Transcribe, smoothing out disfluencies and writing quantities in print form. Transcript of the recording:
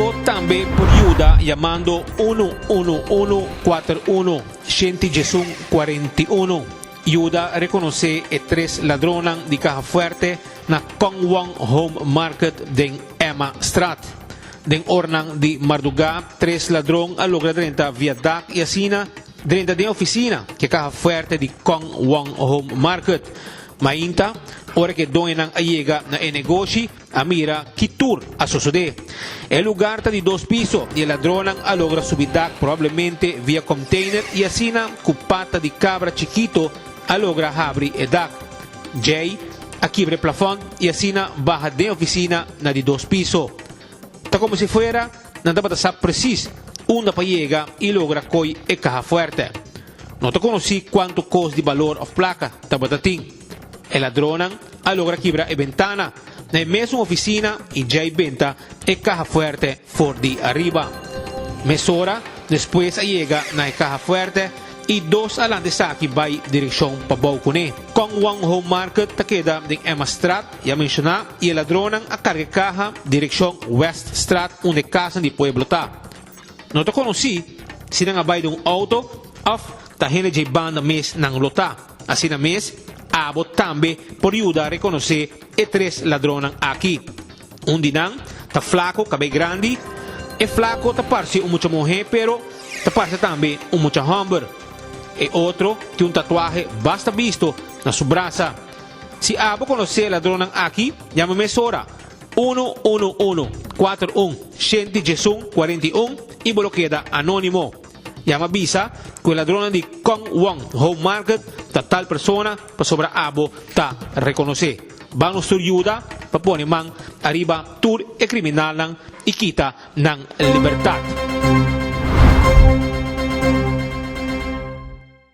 Abo tambe por yuda yamando unu unu unu kuater unu shenti djesun kuarenta i unu. Yuda rekonosé e tres ladronnan di kaha fuerte na Kong Wong Home Market den Emma Straat. Den ornan di mardugá tres ladron a logra drenta via dak i asina drenta den ofisina ku e kaha fuerte di Kong Wong Home Market. Mainta, ora ku e doñonan a yega na e negoshi, a mira ki tur a sosodé. E lugar ta di dos piso i e ladronnan a logra subi dak probablemente via container i asina ku pata di kabra chikito a logra habri e dak. Djei a kibra e plafòn i asina baha den ofisina na di dos piso. Ta komo si fuera nan tabata sa presis unda pa yega i logra koi e kaha fuerte. No ta konosí kuantu kos di balor òf plaka tabata tin. E ladronnan a logra kibra e bentana na e mesun ofisina i djei benta e kaha fuerte for di ariba. Mesora despues a yega na e kaha fuerte i dos a lanta esaki bai direkshon pabou kuné. Kong Wong Home Market ta keda den Emmastraat, ya menshoná, i e ladronnan a karga e kaha direkshon Weststraat unda e kasnan di pueblo ta. No ta konosí si nan a bai den un outo òf ta hende dje banda mes nan lo ta. Asina mes, abo tambe por yuda rekonosé e tres ladronnan aki. Un di nan ta flako kabei grandi. E flako ta parse un mucha muhé pero ta parse tambe un mucha hòmber. E otro tin un tatuahe basta bisto na su brasa. Si abo konosé e ladronnan aki, yama mesora. Unu unu unu kuater un shenti djesun kuarenta i un i bo lo keda anónimo. Yama bisa ku e ladronnan di Kong Wong Home Market ta tal persona pasobra abo ta rekonosé. Ban nos tur yuda pa pone man ariba tur e kriminalnan i kita nan libertat.